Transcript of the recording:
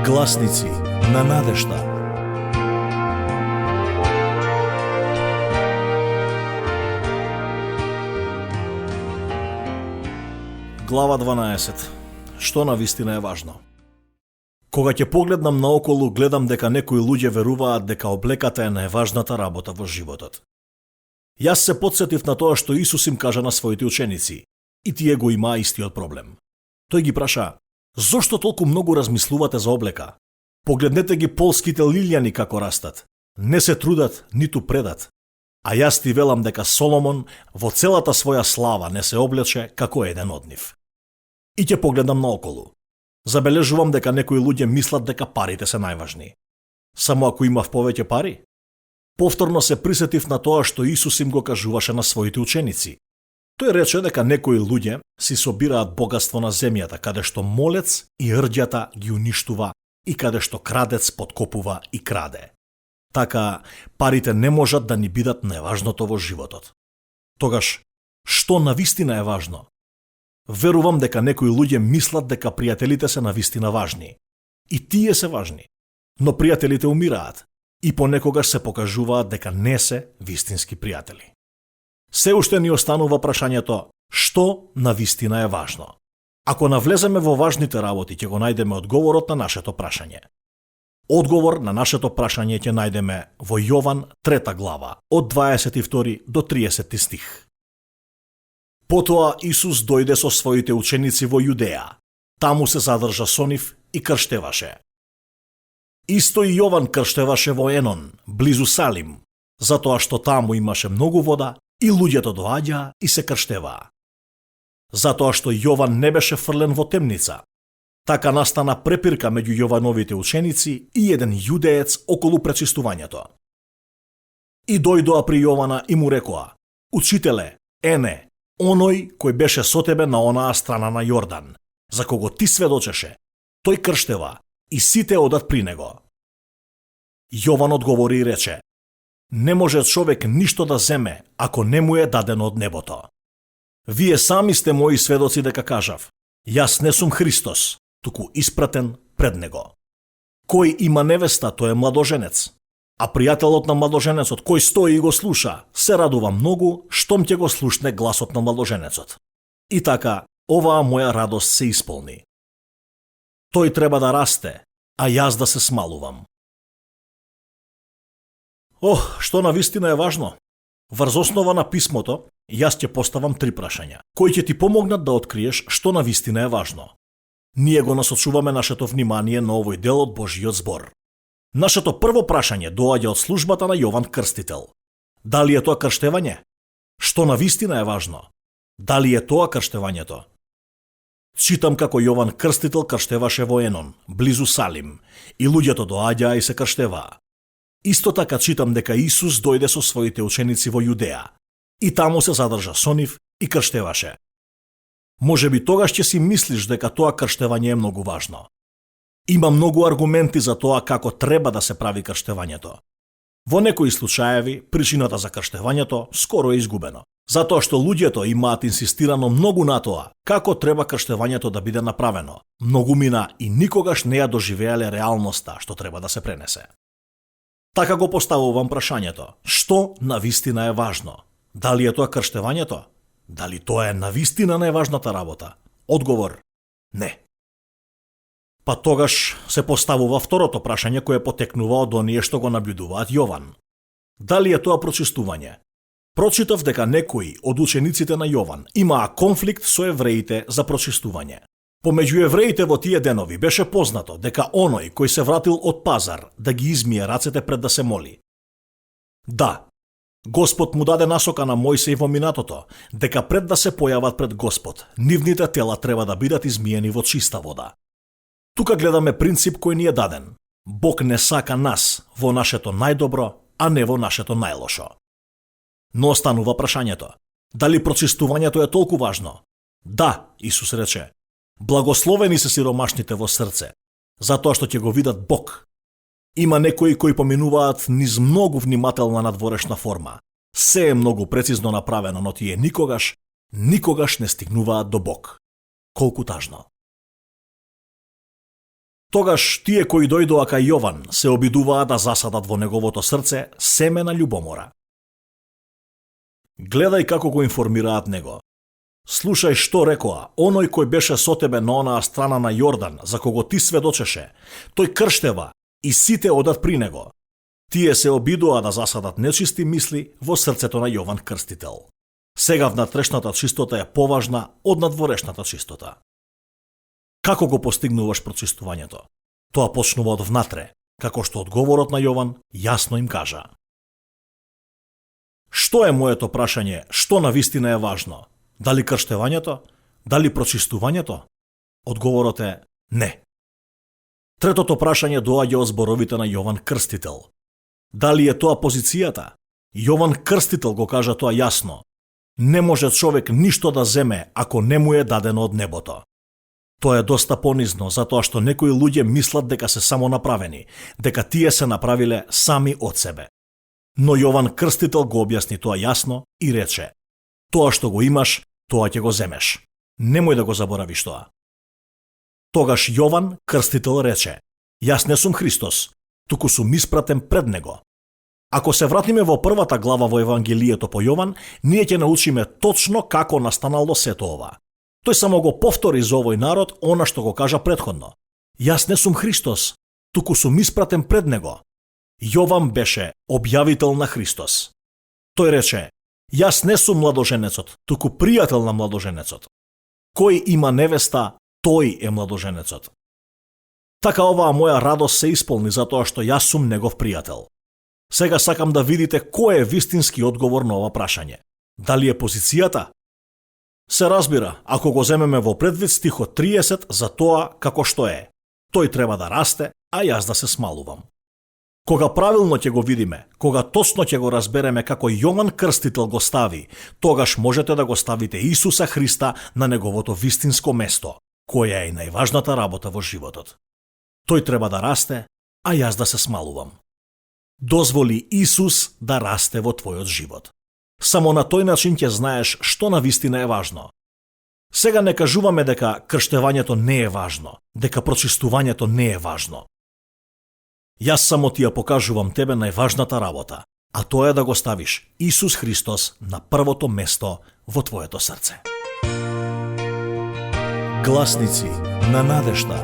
Гласници на надежда. Глава 12. Што навистина е важно? Кога ќе погледнам наоколу, гледам дека некои луѓе веруваат дека облеката е најважната работа во животот. Јас се потсетив на тоа што Исус им кажа на своите ученици, и тие го имаа истиот проблем. Тој ги праша: зошто толку многу размислувате за облека? Погледнете ги полските лилјани како растат. Не се трудат, ниту предат. А јас ти велам дека Соломон во целата своја слава не се облече како еден од нив. И ќе погледам наоколу. Забележувам дека некои луѓе мислат дека парите се најважни. Само ако имав повеќе пари? Повторно се присетив на тоа што Исус им го кажуваше на своите ученици. Тој рече дека некои луѓе си собираат богатство на земјата, каде што молец и рѓата ги уништува и каде што крадец подкопува и краде. Така, парите не можат да ни бидат најважното во животот. Тогаш, што навистина е важно? Верувам дека некои луѓе мислат дека пријателите се навистина важни. И тие се важни. Но пријателите умираат и понекогаш се покажуваат дека не се вистински пријатели. Се уште ни останува прашањето што навистина е важно. Ако навлеземе во важните работи, ќе го најдеме одговорот на нашето прашање. Одговор на нашето прашање ќе најдеме во Јован 3 глава, од 22 до 30 стих. Потоа Исус дојде со своите ученици во Јудеја. Таму се задржа со нив и крштеваше. Исто и Јован крштеваше во Енон, близу Салим, затоа што таму имаше многу вода и луѓето доаѓаа и се крштеваа. Затоа што Јован не беше фрлен во темница. Така настана препирка меѓу Јовановите ученици и еден јудеец околу пречистувањето. И дојдоа при Јована и му рекоа: Учителе, ене, оној кој беше со тебе на онаа страна на Јордан, за кого ти сведочеше, тој крштева и сите одат при него. Јован одговори и рече: Не може човек ништо да земе ако не му е дадено од небото. Вие сами сте мои сведоци дека кажав: Јас не сум Христос, туку испратен пред него. Кој има невеста, тој е младоженец. А пријателот на младоженецот, кој стои и го слуша, се радува многу штом ќе го слушне гласот на младоженецот. И така, оваа моја радост се исполни. Тој треба да расте, а јас да се смалувам. Што навистина е важно? Врз основа на писмото, јас ќе поставам 3 прашања, кои ќе ти помогнат да откриеш што навистина е важно. Ние го насочуваме нашето внимание на овој дел од Божиот збор. Нашето прво прашање доаѓа од службата на Јован Крстител. Дали е тоа крштевање? Што навистина е важно? Дали е тоа крштевањето? Читам како Јован Крстител крштеваше во Енон, близу Салим, и луѓето доаѓаа и се крштеваа. Исто така читам дека Исус дојде со своите ученици во Јудеја и таму се задржа со нив и крштеваше. Можеби тогаш ќе си мислиш дека тоа крштевање е многу важно. Има многу аргументи за тоа како треба да се прави крштевањето. Во некои случаеви, причината за крштевањето скоро е изгубено, затоа што луѓето имаат инсистирано многу на тоа како треба крштевањето да биде направено. Многумина и никогаш не ја доживеале реалноста што треба да се пренесе. Така го поставувам прашањето: што навистина е важно? Дали е тоа крштевањето? Дали тоа е навистина најважната работа? Одговор: не. Па тогаш се поставува второто прашање кое потекнува од оние што го набљудуваат Јован. Дали е тоа прочистување? Прочитав дека некои од учениците на Јован имаа конфликт со евреите за прочистување. Помеѓу евреите во тие денови беше познато дека оној кој се вратил од пазар да ги измие рацете пред да се моли. Да, Господ му даде насока на Мојсеј во минатото дека пред да се појават пред Господ, нивните тела треба да бидат измиени во чиста вода. Тука гледаме принцип кој ни е даден. Бог не сака нас во нашето најдобро, а не во нашето најлошо. Но останува прашањето: дали прочистувањето е толку важно? Да, Исус рече: Благословени се сиромашните во срце, затоа што ќе го видат Бог. Има некои кои поминуваат низ многу внимателна надворешна форма. Се е многу прецизно направено, но тие никогаш не стигнуваат до Бог. Колку тажно. Тогаш тие кои дојдоа кај Јован се обидуваа да засадат во неговото срце семе на љубомора. Гледај како го информираат него. Слушај што рекоа, оној кој беше со тебе на онаа страна на Јордан, за кого ти сведочеше, тој крштева и сите одат при него. Тие се обидоа да засадат нечисти мисли во срцето на Јован Крстител. Сега внатрешната чистота е поважна од надворешната чистота. Како го постигнуваш прочистувањето? Тоа почнува од внатре, како што одговорот на Јован јасно им кажа. Што е моето прашање, што навистина е важно? Дали крштевањето? Дали прочистувањето? Одговорот е не. Третото прашање доаѓа од зборовите на Јован Крстител. Дали е тоа позицијата? Јован Крстител го кажа тоа јасно. Не може човек ништо да земе ако не му е дадено од небото. Тоа е доста понизно, затоа што некои луѓе мислат дека се само направени, дека тие се направиле сами од себе. Но Јован Крстител го објасни тоа јасно и рече: тоа што го имаш, тоа ќе го земеш. Немој да го заборавиш тоа. Тогаш Јован Крстител рече: јас не сум Христос, туку сум испратен пред него. Ако се вратиме во првата глава во Евангелието по Јован, ние ќе научиме точно како настанало сето ова. Тој само го повтори за овој народ она што го кажа претходно. Јас не сум Христос, туку сум испратен пред него. Јован беше објавител на Христос. Тој рече: јас не сум младоженецот, туку пријател на младоженецот. Кој има невеста, тој е младоженецот. Така оваа моја радост се исполни затоа што јас сум негов пријател. Сега сакам да видите кој е вистински одговор на ова прашање. Дали е позицијата? Се разбира, ако го земеме во предвид стихот 30 за тоа како што е. Тој треба да расте, а јас да се смалувам. Кога правилно ќе го видиме, кога точно ќе го разбереме како Јован Крстител го стави, тогаш можете да го ставите Исуса Христа на неговото вистинско место, која е и најважната работа во животот. Тој треба да расте, а јас да се смалувам. Дозволи Исус да расте во твојот живот. Само на тој начин ќе знаеш што навистина е важно. Сега не кажуваме дека крштевањето не е важно, дека прочистувањето не е важно. Јас само ти ја покажувам тебе најважната работа, а тоа е да го ставиш Исус Христос на првото место во твоето срце. Гласници на надежда.